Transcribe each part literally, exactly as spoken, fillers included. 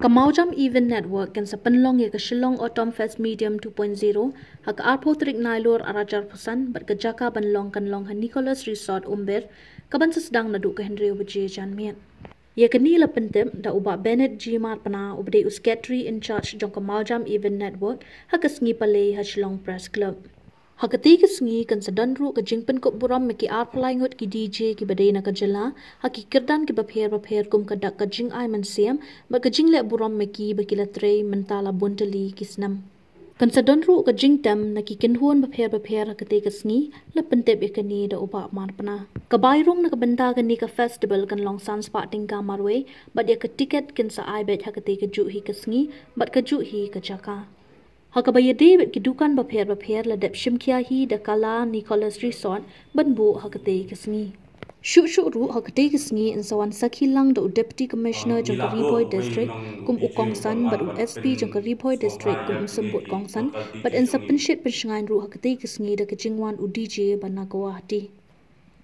Ka Mawjam Event Network kan sa pynlong ïa ka Shillong Autumn Fest Medium two point zero ha ka arphew tarik Nailur arhajar arphew san, bad ka jaka ban long kan long ha Nicholas Resort Umbir, kaban sa sdang naduh ka hynriew baje janmiet. Ïa kane la pyntip da u Bah Bennett G Marpna, uba dei u Secretary in Charge jong ka Mawjam Event Network, ha ka sngi Palei ha Shillong Press Club. Ha katei ka sngi kan sa don ruh ka jingpynkup burom ïa ki arphew lai ngut ki D J kiba dei na ka jylla, ha ki kyrdan kiba pher bapher, kum ka dak ka jingai mynsiem bad ka jingleh burom ïa ki ba ki la trei mynta la bun tylli ki snem. Kan sa don ruh ka jingtem na ki kynhun bapher bapher ha katei ka sngi, la pyntip ïa kane da u Bah Marpna. Ka bai rung na ka bynta kane ka festival kan long san spah tyngka marwei, bad ïa ka tiket kin sa ai beit ha katei kajuh hi ka sngi bad kajuh hi ka jaka. Ha kaba ïadei bad ki dukan bapher bapher, la dep shim khia hi da ka la Nicholas Resort ban buh ha katei ka sngi. Shuh shuh ruh ha katei ka sngi yn sa wan sakhi lang da u Deputy Commissioner jong ka Ri Bhoi District kum u Kongsan bad u S P jong ka Ri Bhoi District kum u Symbud Kongsan, bad yn sa pynshit pynshngaiñ ruh ha katei ka sngi da ka jingwan u D J ba na Guwahati.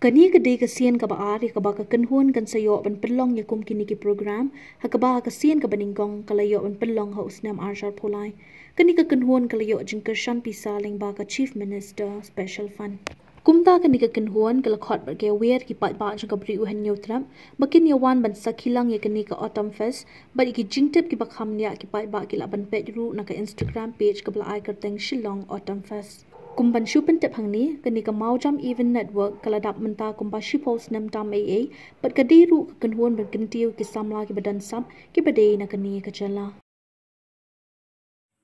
Kane ka dei ka sien kaba ar ïa kaba ka kynhun kan sa ïoh ban pynlong ïa kum kine ki program, ha kaba ha ka sien kaba nyngkong ka la ïoh ban pynlong ha u snem arhajar arphew lai. Kane ka kynhun ka la ïoh jingkyrshan pisa lyngba ka Chief Minister Special Fund. Kumta kane ka kynhun ka la khot bad ka ïawer ki paidbah jong ka Bri u Hynñiewtrep ba kin ïa wan ban sakhi lang ïa kane ka Autumn Fest, bad ïa ki jingtip kiba kham bniah ki paidbah ki lah ban peit ruh na ka Instagram page kaba la ai kyrteng Shillong Autumn Fest. Kum ban shu pyntip hangne, kane ka Mawjam Event Network ka la dap mynta kumba shiphew snem tam ei ei, bad ka dei ruh ka kynhun ban kyntiew ki samla kiba don sap kiba dei na kane ka jylla.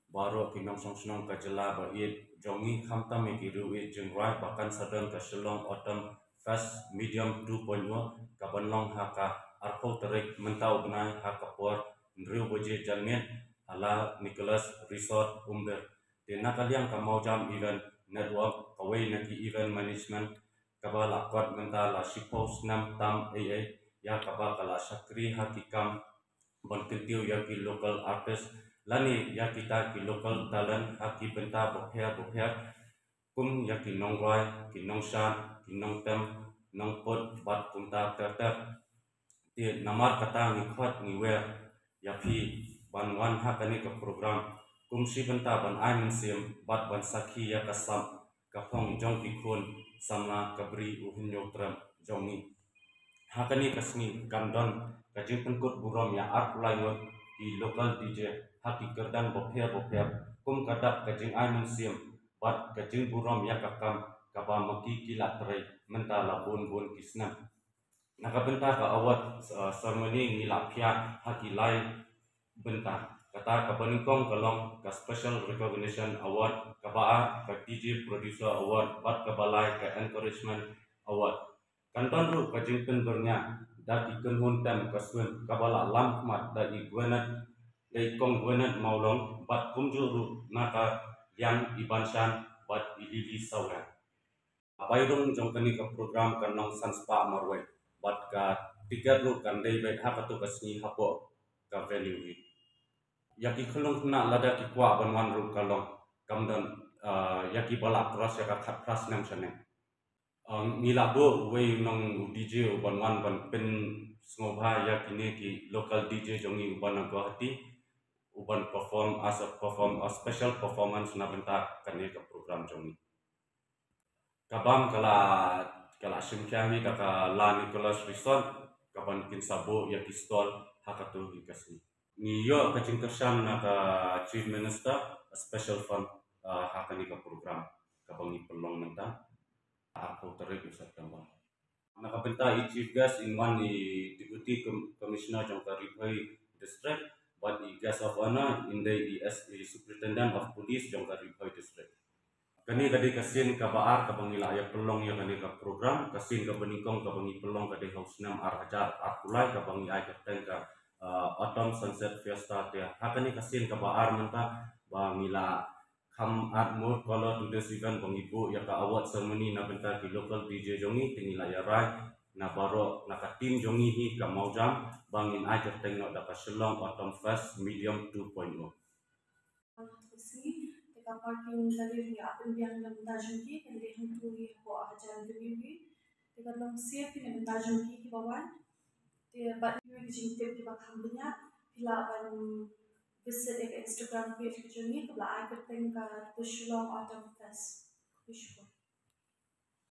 Baroh ki nongshong shnong ka jylla ba ïeit jong ngi, khamtam ïa ki riew ïeit jingrai, ba kan sa don ka Shillong Autumn Fest Medium two point oh, kaban long ha ka arphew tarik mynta u bnai ha ka por hynriew baje janmiet ha la Nicholas Resort Umbir. Te na ka liang ka Mawjam Event Network, kawei na ki event management kaba la kot mynta la shiphew snem tam ei ei, ïa kaba ka la shakri ha ki kam ban kyntiew ïa ki local artist lane ïa kita ki local talent ha ki bynta bapher bapher, kum ïa ki nongrwai, ki nongshad, ki nongtem, nongput bad kumta ter ter. Te namar kata ngi khot ngi wer ïa phi ban wan ha kane ka program kum shi bynta ban ai mynsiem bad ban sakhi ïa ka sap ka phong jong ki khun samla ka Bri u Hynñiewtrep jong ngi. Ha kane ka sngi kan don ka jingpynkut burom ïa arphew lai ngut ki local D J ha ki kyrdan bapher bapher, kum ka dak ka jingai mynsiem bad ka jingburom ïa ka kam kaba ma ki ki la trei mynta la bun bun ki snem. Na ka bynta ka award, uh, ceremony ngi la phiah ha ki lai bynta. Kata kaba nyngkong ka long ka Special Recognition Award, kaba ar ka D J Producer Award, bad kaba lai ka Encouragement Award. Kan don ruh ka jingpynbyrngia da ki kynhun tem ka Swim kaba la lam khmat da i Gwenet, da i Kong Gwenet Mawlong, bad kumjuh ruh na ka liang i Banshan bad i Lily Sawang. Bai rung jong kane ka program kan long san spah marwei, bad ka tiket ruh kan dei beit ha katu ka sngi hapoh ka venue hi. Ïa ki khyllung khynnah lada ki kwah ban wan ruh ka long, kam don, ah, ïa ki ba la cross ïa ka khatphra snem shane. Ah, ngi la buh uwei u nong u D J u ban wan ban pynsngewbha ïa kine ki local D J jong ngi u ban na Guwahati, u ban perform as a perform, a special performance na bynta kane ka program jong ngi. Ka bam ka la, ka la shim khia hi da ka la Nicholas Resort, kaban kin sa buh ïa ki stall ha katu hi ka sngi. Ngi ïoh ka jingkyrshan na ka Chief Minister, a special fund, ah, ha kane ka program kaba ngi pynlong mynta, arphew tarik u September. Na ka bynta i chief guest in wan i Deputy Com-, Commissioner jong ka Ri Bhoi District, bad i guest of honor in dei i S, i Superintendent of Police jong ka Ri Bhoi District. Kane ka dei ka sien kaba ar kaba ngi la ïa pynlong ïa kane ka program. Ka sien kaba nyngkong kaba ngi pynlong ka dei ha u snem arhajar arphew lai kaba ngi ai kyrteng ka, uh, Autumn Sunset Fiesta. Te ha kane ka sien kaba ar mynta ba ngi la kham add more color to this event ba ngi buh ïa ka award ceremony na bynta ki local D J jong ngi, te ngi la ïa rai na baroh na ka team jong ngi hi ka Mawjam ba ngin ai kyrteng noh da ka Shillong Autumn Fest Medium two point oh. Te ka parking ka dei ngi ap pynbiang na bynta jong ki, ka dei hangtu hi hapoh hajan ka dei hi. Te ka long safe na bynta jong ki kiba wan. Te bad ngi ki jingtip kiba kham bniah. phi lah ban visit ïa ka Instagram page ka jong ngi, kaba la ai kyrteng ka The Shillong Autumn Fest. Khublei shibun.